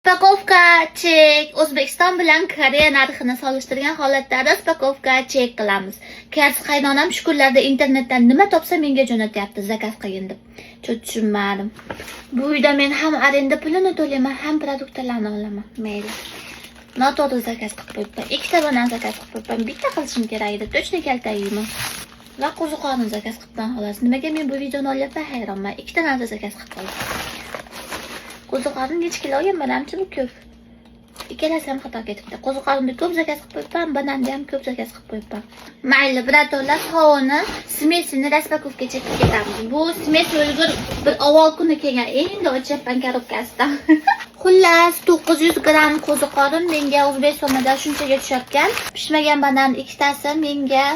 Распаковка чек. O'zbekiston bilan Koreya narxini solishtirgan holatda распаковка чек qilamiz. Kars qaynonam shu kunlarda internetdan nima topsa, menga jo'natyapti, заказ qilgin deb. Cho't tushunmadim. Bu uyda men ham arenda pulini to'layman, ham produktlarni olaman. Mayli. Noto'g'ri заказ qilib qo'yibman. Ikkita banan заказ qilib qo'yibman. Bitta qilishim kerak edi. Точно kaltak yeyman. Va qo'ziqorin заказ qilibman, xolos. Nimaga men bu videoni olyapman, hayronman. Ikkita narsa заказ qilib qoldim. Qo'ziqorin necha kilo olgan, manimcha bu ko'p. Ikkalasi ham xato ketibdi. Qo'ziqorinni ko'p заказ qilib qo'yibman, bananni ham ko'p заказ qilib qo'yibman. Mayli, братан lar, sovuni смесь ini распаковка chekib ketamiz. Bu смесь o'lgur bir avval kuni kelgan. Endi ochyapman коробка sidan. Xullas, 900 gramm qo'ziqorin menga o'zbek so'mida shunchaga tusharkan. Pishmagan banan ikkitasi menga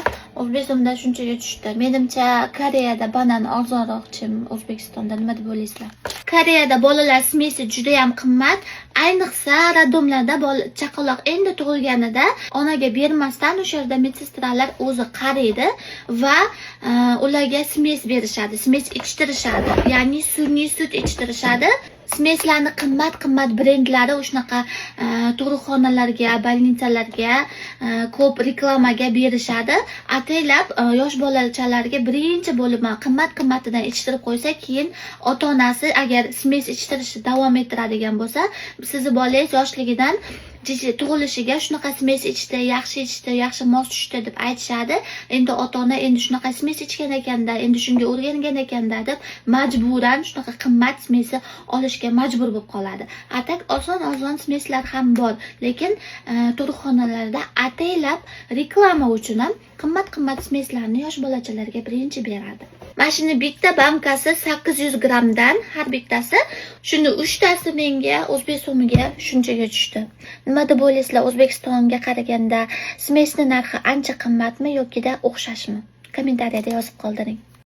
o'zbek so'mida shunchaga tushdi. Menimcha, Koreyada banan arzonroq, чем O'zbekistonda. Nima deb o'ylaysizlar? Koreyada bolalar смесь i juda ham qimmat. Ayniqsa, роддом larda bola chaqaloq endi tug'ilganida onaga bermasdan o'sha yerda медсестра lar o'zi qaraydi va ularga смесь berishadi, смесь ichtirishadi. Ya'ni sun'iy sut ichtirishadi. Смесь larni qimmat qimmat brendlari shunaqa tug'ruqxonalarga, больница larga ko'p reklamaga berishadi. Ataylab yosh bolachalarga birinchi bo'lib mana qimmat qimmatidan ichtirib qo'ysa, keyin ota-onasi agar смесь ichtirishni davom ettiradigan bo'lsa, sizni bolangiz yoshligidan tug'ilishiga shunaqa смесь ichdi, yaxshi ichdi, yaxshi mos tushdi deb aytishadi. Endi ota-ona endi shunaqa смесь ichgan ekanda, endi shunga o'rgangan ekanda deb majburan shunaqa qimmat смесь ni olishga majbur bo'lib qoladi. А так oson oson смесь lar ham bor, lekin tug'ruqxonalarda ataylab reklama uchun ham qimmat qimmat смесь larni yosh bolachalarga birinchi beradi. Mana shuni bitta bankasi 800 grammdan har bittasi. Shuni uchtasi menga o'zbek so'miga shunchaga tushdi. Nima deb o'ylaysizlar, O'zbekistonga qaraganda смесь ni narxi ancha qimmatmi yokida o'xshashmi? Kommentariyada yozib qoldiring.